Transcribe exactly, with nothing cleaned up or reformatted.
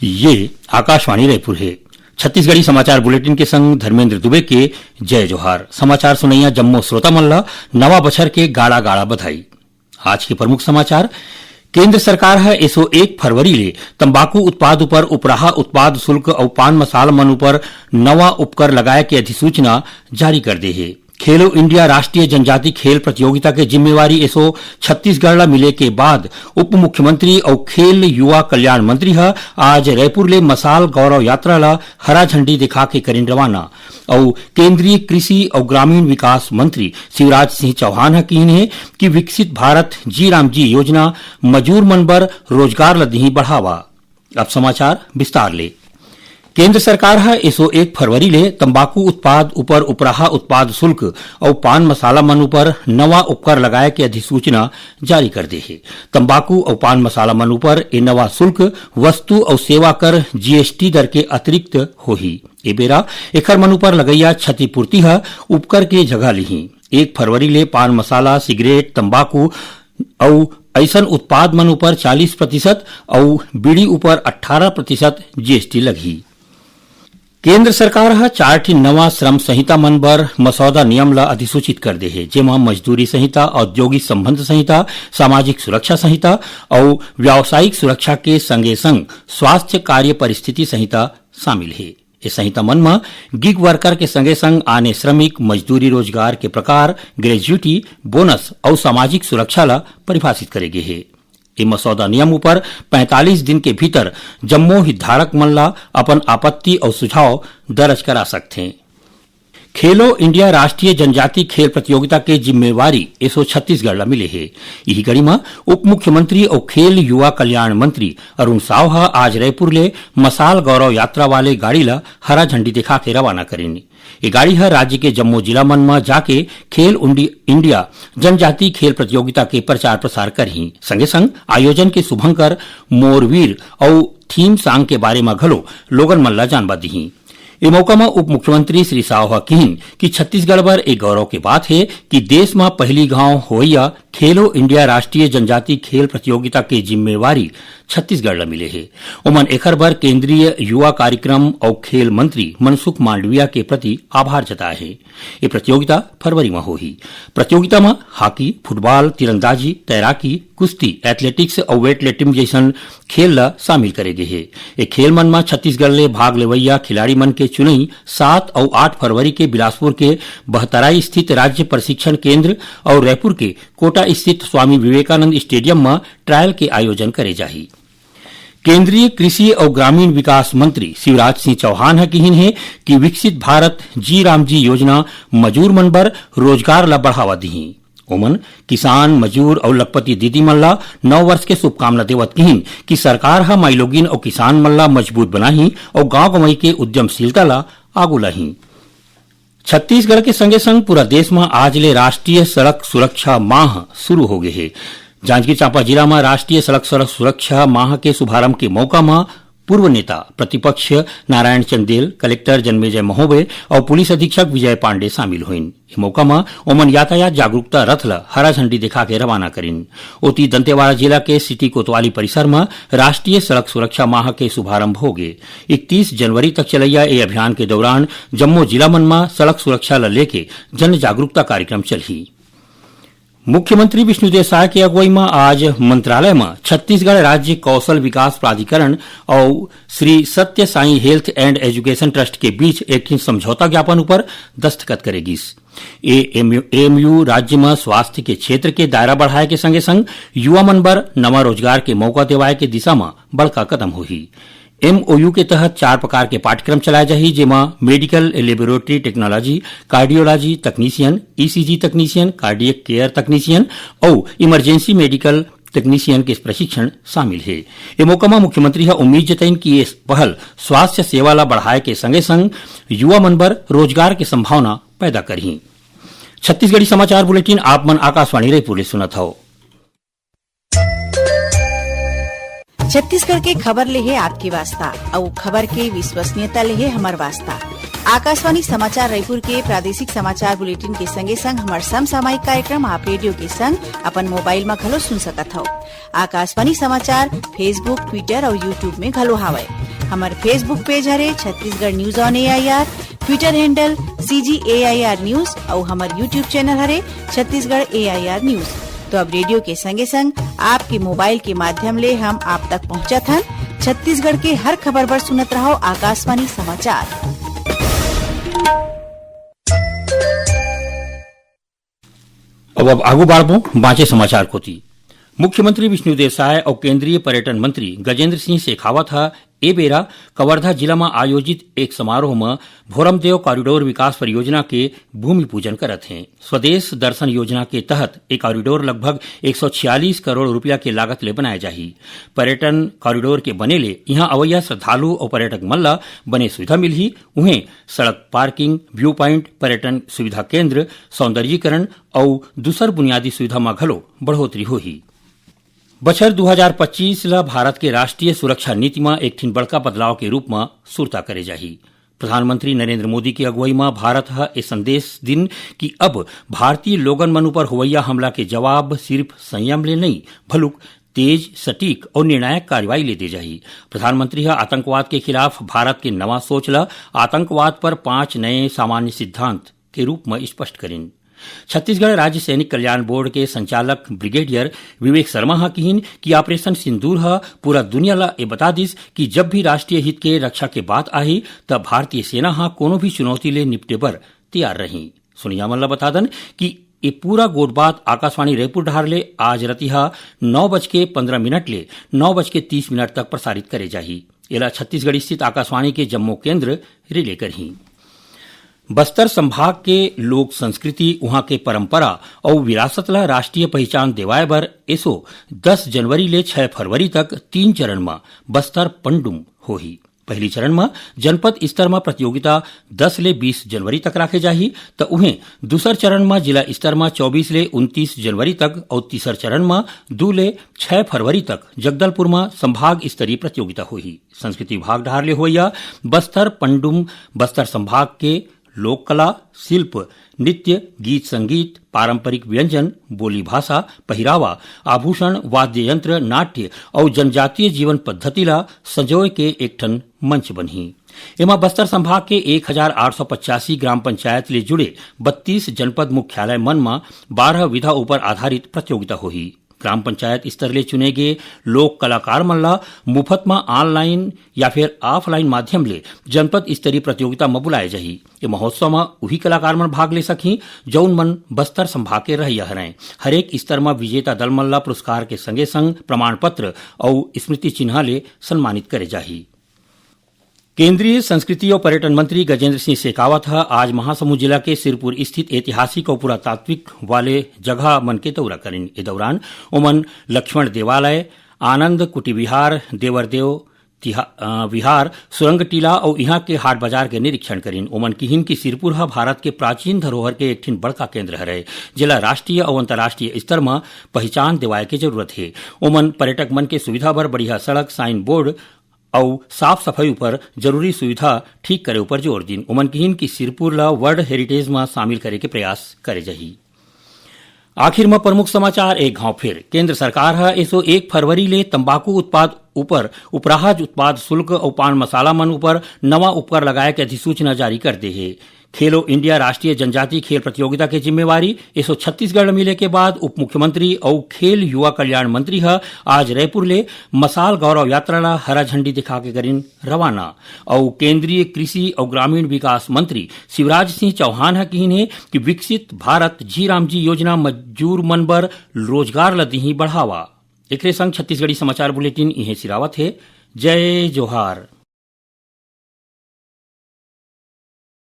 ये आकाशवाणी रायपुर हे। छत्तीसगढ़ी समाचार बुलेटिन के संग धर्मेंद्र दुबे के जय जोहार। समाचार सुनइया जम्मो श्रोता मन ल नवा बछर के गाड़ा गाड़ा बधाई। आज के प्रमुख समाचार। केंद्र सरकार ह एसो एक फरवरी ले तंबाकू उत्पाद उपर उपराहा उत्पाद शुल्क अउ पान मसाला मन उपर नवा उपकर लगाए के अधिसूचना जारी कर दे हे। खेलो इंडिया राष्ट्रीय जनजाति खेल प्रतियोगिता के जिम्मेवारी एसो छत्तीसगढ़ ला मिले के बाद उप मुख्यमंत्री अउ खेल युवा कल्याण मंत्री ह आज रायपुर ले मसाल गौरव यात्रा ला हरा झंडी दिखा के करिन रवाना। अउ केंद्रीय कृषि अउ ग्रामीण विकास मंत्री शिवराज सिंह चौहान ह किहिन हे कि विकसित भारत जी राम जी योजना मजूर मन बर रोजगार ल दिही बढ़ावा। अब समाचार विस्तार ले। केंद्र सरकार ह एसो एक फरवरी ले तंबाकू उत्पाद उपर उपराहा उत्पाद शुल्क अउ पान मसाला मन उपर नवा उपकर लगाए के अधिसूचना जारी कर दे हे। तंबाकू अउ पान मसाला मन उपर ए नवा शुल्क वस्तु अउ सेवा कर जीएसटी दर के अतिरिक्त होही। ए बेरा एखर मन उपर लगइया क्षतिपूर्ति ह उपकर के जगह लिही। एक फरवरी ले पान मसाला, सिगरेट, तंबाकू अउ अइसन उत्पाद मन उपर चालीस प्रतिशत अउ बीड़ी उपर अट्ठारह प्रतिशत जीएसटी लगही। केंद्र सरकार ह चार ठिन नवा श्रम संहिता मन बर मसौदा नियम ल अधिसूचित कर दे हे, जेमा मजदूरी संहिता, औद्योगिक संबंध संहिता, सामाजिक सुरक्षा संहिता अउ व्यावसायिक सुरक्षा के संगे-संग स्वास्थ्य कार्य परिस्थिति संहिता शामिल हे। ए संहिता मन म गिग वर्कर के संगे-संग आने श्रमिक, मजदूरी रोजगार के प्रकार, ग्रेजुइटी, बोनस अउ सामाजिक सुरक्षा ल परिभाषित करे गे हे। ए मसौदा नियम उपर पैंतालीस दिन के भीतर जम्मो हितधारक मन ला अपन आपत्ति अउ सुझाव दर्ज करा सकथें। खेलो इंडिया राष्ट्रीय जनजाति खेल प्रतियोगिता के जिम्मेवारी एसो छत्तीसगढ़ ला मिले हे। इही कड़ी म उप मुख्यमंत्री अउ खेल युवा कल्याण मंत्री अरुण साव ह आज रायपुर ले मसाल गौरव यात्रा वाले गाड़ी ला हरा झंडी दिखा के रवाना करिन। ये गाड़ी ह राज्य के जम्मो जिला मन म जाके खेल उंडी-, इंडिया जनजाति खेल प्रतियोगिता के प्रचार प्रसार करही। संगे संग आयोजन के शुभंकर मोरवीर अउ थीम सांग के बारे म घलो लोगन मन ला जानबा दिही। ए मौका म उप मुख्यमंत्री श्री साव ह किहिन कि छत्तीसगढ़ बर ए गौरव के बात हे कि देश म पहली घाव होवइया खेलो इंडिया राष्ट्रीय जनजाति खेल प्रतियोगिता के जिम्मेवारी छत्तीसगढ़ ल मिले हे। ओमन एखर बर केंद्रीय युवा कार्यक्रम अउ खेल मंत्री मनसुख मांडविया के प्रति आभार जताए हे। ये प्रतियोगिता फरवरी म होही। प्रतियोगिता म हॉकी, फुटबॉल, तीरंदाजी, तैराकी, कुश्ती, एथलेटिक्स अउ वेटलिफ्टिंग जइसन खेल ल शामिल करे गे हे। ये खेल मन म छत्तीसगढ़ ले भाग लेवइया खिलाड़ी मन के चुनई सात अउ आठ फरवरी के बिलासपुर के बहतराई स्थित राज्य प्रशिक्षण केंद्र अउ रायपुर के कोटा स्थित स्वामी विवेकानंद स्टेडियम म ट्रायल के आयोजन करे जाही। केंद्रीय कृषि अउ ग्रामीण विकास मंत्री शिवराज सिंह चौहान ह किहिन हे कि विकसित भारत जी राम जी योजना मजूर मन बर रोजगार ल बढ़ावा दिही। ओमन किसान, मजूर अउ लखपति दीदी मन ला नव वर्ष के शुभकामना देवत किहिन कि सरकार ह माईलोगिन अउ किसान मन ला मजबूत बनाही अउ गांव गंवई के उद्यमशीलता ला आगू लाही। छत्तीसगढ़ के संगे संग पूरा देश म आज ले राष्ट्रीय सड़क सुरक्षा माह शुरू हो गे हे। जांजगीर चांपा जिला म राष्ट्रीय सड़क, सड़क सुरक्षा माह के शुभारंभ के मौका म पूर्व नेता प्रतिपक्ष नारायण चंदेल, कलेक्टर जन्मेजय महोबे अउ पुलिस अधीक्षक विजय पांडे शामिल होइन। ए मौका म ओमन यातायात जागरूकता रथ ल हरा झंडी दिखा के रवाना करिन। ओती दंतेवाड़ा जिला के सिटी कोतवाली परिसर म राष्ट्रीय सड़क सुरक्षा माह के शुभारंभ हो गे। इकतीस जनवरी तक चलइया ए अभियान के दौरान जम्मो जिला मन म सड़क सुरक्षा ल लेके जन जागरूकता कार्यक्रम चलही। मुख्यमंत्री विष्णुदेव साय के अगुवई म आज मंत्रालय म छत्तीसगढ़ राज्य कौशल विकास प्राधिकरण अउ Shri Sathya Sai health and education trust के बीच एक ठिन समझौता ज्ञापन ऊपर दस्तखत करे गिस। ए एमयू राज्य म स्वास्थ्य के क्षेत्र के दायरा बढ़ाए के संगे संग युवा मन बर नवा रोजगार के मौका देवाए के दिशा म बड़का कदम होही। एमओयू के तहत चार प्रकार के पाठ्यक्रम चलाए जाही, जेमा मेडिकल लेबोरेटरी टेक्नोलॉजी, कार्डियोलॉजी तकनीशियन, ईसीजी तकनीशियन, कार्डियक केयर तकनीशियन अउ इमरजेंसी मेडिकल तकनीशियन के प्रशिक्षण शामिल हे। ए मौका म मुख्यमंत्री ह उम्मीद जतइन कि ये पहल स्वास्थ्य सेवा ला बढ़ाए के संगे संग युवा मन बर रोजगार के संभावना पैदा करही। छत्तीसगढ़ी समाचार बुलेटिन आप मन आकाशवाणी रायपुर ले सुनत हव। छत्तीसगढ़ के खबर ले हे आपके वास्ता, अउ खबर के विश्वसनीयता ले हे हमर वास्ता। आकाशवाणी समाचार रायपुर के प्रादेशिक समाचार बुलेटिन के संगे संग हमर समसामयिक कार्यक्रम आप रेडियो के संग अपन मोबाइल म घलो सुन सकत हव। आकाशवाणी समाचार Facebook, Twitter अउ YouTube में घलो हावय। हमर Facebook page हरे Chhattisgarh news on A I R, Twitter handle C G A I R news अउ हमर YouTube channel हरे Chhattisgarh A I R news। तो अब रेडियो के संगे संग आपके मोबाइल के माध्यम ले हम आप तक पहुंचत हन। छत्तीसगढ़ के हर खबर बर सुनत रहो आकाशवाणी समाचार। अब, अब आगू बाढ़बो बांचे समाचार कोती। मुख्यमंत्री विष्णुदेव साय अउ केंद्रीय पर्यटन मंत्री गजेंद्र सिंह शेखावत ह ए बेरा कवर्धा जिला म आयोजित एक समारोह म भोरमदेव कॉरिडोर विकास परियोजना के भूमि पूजन करत हें। स्वदेश दर्शन योजना के तहत ए कॉरिडोर लगभग एक सौ छियालीस करोड़ रुपया के लागत ले बनाए जाही। पर्यटन कॉरिडोर के बने ले इहां अवइया श्रद्धालु अउ पर्यटक मन ल बने सुविधा मिलही। उहें, सड़क, पार्किंग, व्यू पॉइंट, पर्यटन सुविधा केंद्र, सौंदर्यीकरण अउ दूसर बुनियादी सुविधा म घलो बढ़ोतरी होही। बछर दू हजार पच्चीस ल भारत के राष्ट्रीय सुरक्षा नीति म एक ठिन बड़का बदलाव के रूप म सुरता करे जाही। प्रधानमंत्री नरेंद्र मोदी के अगुवई म भारत ह ए संदेश दिन कि अब भारतीय लोगन मन ऊपर होवइया हमला के जवाब सिर्फ संयम ले नइ, भलुक तेज, सटीक अउ निर्णायक कार्रवाई ले दे जाही। प्रधानमंत्री ह आतंकवाद के खिलाफ भारत के नवा सोच ल आतंकवाद पर पांच नए सामान्य सिद्धांत के रूप म स्पष्ट करिन। छत्तीसगढ़ राज्य सैनिक कल्याण बोर्ड के संचालक ब्रिगेडियर विवेक शर्मा ह किहिन कि ऑपरेशन सिंदूर ह पूरा दुनिया ल ए बता दिस कि जब भी राष्ट्रीय हित के रक्षा के बात आही, त भारतीय सेना ह कोनो भी चुनौती ले निपटे बर तैयार रही। सुनिया मन ल बता दन कि ए पूरा गोठबात आकाशवाणी रायपुर डहार ले आज रतिहा नौ बज के पंद्रह मिनट ले नौ बज के तीस मिनट तक प्रसारित करे जाही। एला छत्तीसगढ़ स्थित आकाशवाणी के जम्मो केंद्र रिले करही। बस्तर संभाग के लोक संस्कृति, उहां के परंपरा अउ विरासत ला राष्ट्रीय पहिचान देवाय बर एसो दस जनवरी ले छह फरवरी तक तीन चरण म बस्तर पंडुम होही। पहिली चरण म जनपद स्तर म प्रतियोगिता दस ले बीस जनवरी तक राखे जाही, त उहें दूसर चरण म जिला स्तर म चौबीस ले उनतीस जनवरी तक अउ तीसर चरण म दू ले छह फरवरी तक जगदलपुर म संभाग स्तरीय प्रतियोगिता होही। संस्कृति विभाग डहार ले होवइया बस्तर पंडुम बस्तर संभाग के लोक कला, शिल्प, नृत्य, गीत संगीत, पारंपरिक व्यंजन, बोली भाषा, पहिरावा, आभूषण, वाद्य यंत्र, नाट्य अउ जनजातीय जीवन पद्धति ला संजोय के एक ठन मंच बनही। एमा बस्तर संभाग के एक हजार आठ सौ पचासी ग्राम पंचायत ले जुड़े बत्तीस जनपद मुख्यालय मन म बारह विधा ऊपर आधारित प्रतियोगिता होही। ग्राम पंचायत स्तर ले चुने गे लोक कलाकार मन ला मुफत म ऑनलाइन या फिर ऑफलाइन माध्यम ले जनपद स्तरीय प्रतियोगिता म बुलाए जाही। ए महोत्सव म उही कलाकार मन भाग ले सकही, जउन मन बस्तर संभाग के रहइया हरय। हरेक स्तर म विजेता दल मन ला पुरस्कार के संगे संग प्रमाण पत्र अउ स्मृति चिन्हा ले सम्मानित करे जाही। केंद्रीय संस्कृति अउ पर्यटन मंत्री गजेंद्र सिंह शेखावत ह आज महासमुंद जिला के सिरपुर स्थित ऐतिहासिक अउ पुरातात्विक वाले जगह मन के दौरा करिन। ए दौरान ओमन लक्ष्मण देवालय, आनंद कुटी विहार, देवरदेव तिहा-, अ, विहार, सुरंग टीला अउ इहां के हाट बाजार के निरीक्षण करिन। ओमन किहिन कि सिरपुर ह भारत के प्राचीन धरोहर के एक ठिन बड़का केंद्र हरय, जेला राष्ट्रीय अउ अंतर्राष्ट्रीय स्तर म पहिचान देवाय के जरूरत हे। ओमन पर्यटक मन के सुविधा बर बढ़िया सड़क, साइन बोर्ड अउ साफ सफाई ऊपर जरूरी सुविधा ठीक करे ऊपर जोर दिन। ओमन किहिन कि सिरपुर ल वर्ल्ड हेरिटेज म शामिल करे के प्रयास करे जाही। आखिर म प्रमुख समाचार एक घाव फिर। केंद्र सरकार ह एसो एक फरवरी ले तंबाकू उत्पाद ऊपर उपराज उत्पाद शुल्क अउ पान मसाला मन ऊपर नवा उपकर लगाए के अधिसूचना जारी कर दे हे। खेलो इंडिया राष्ट्रीय जनजातीय खेल प्रतियोगिता के जिम्मेवारी एसो छत्तीसगढ़ ल मिले के बाद उप मुख्यमंत्री अउ खेल युवा कल्याण मंत्री ह आज रायपुर ले मसाल गौरव यात्रा ल हरा झंडी दिखा के करिन रवाना। अउ केंद्रीय कृषि अउ ग्रामीण विकास मंत्री शिवराज सिंह चौहान ह किहिन हे कि विकसित भारत जी राम जी योजना मजदूर मन बर रोजगार ल दिही बढ़ावा। एकरे संग छत्तीसगढ़ी समाचार बुलेटिन इहें सिरावत हे। जय जोहार।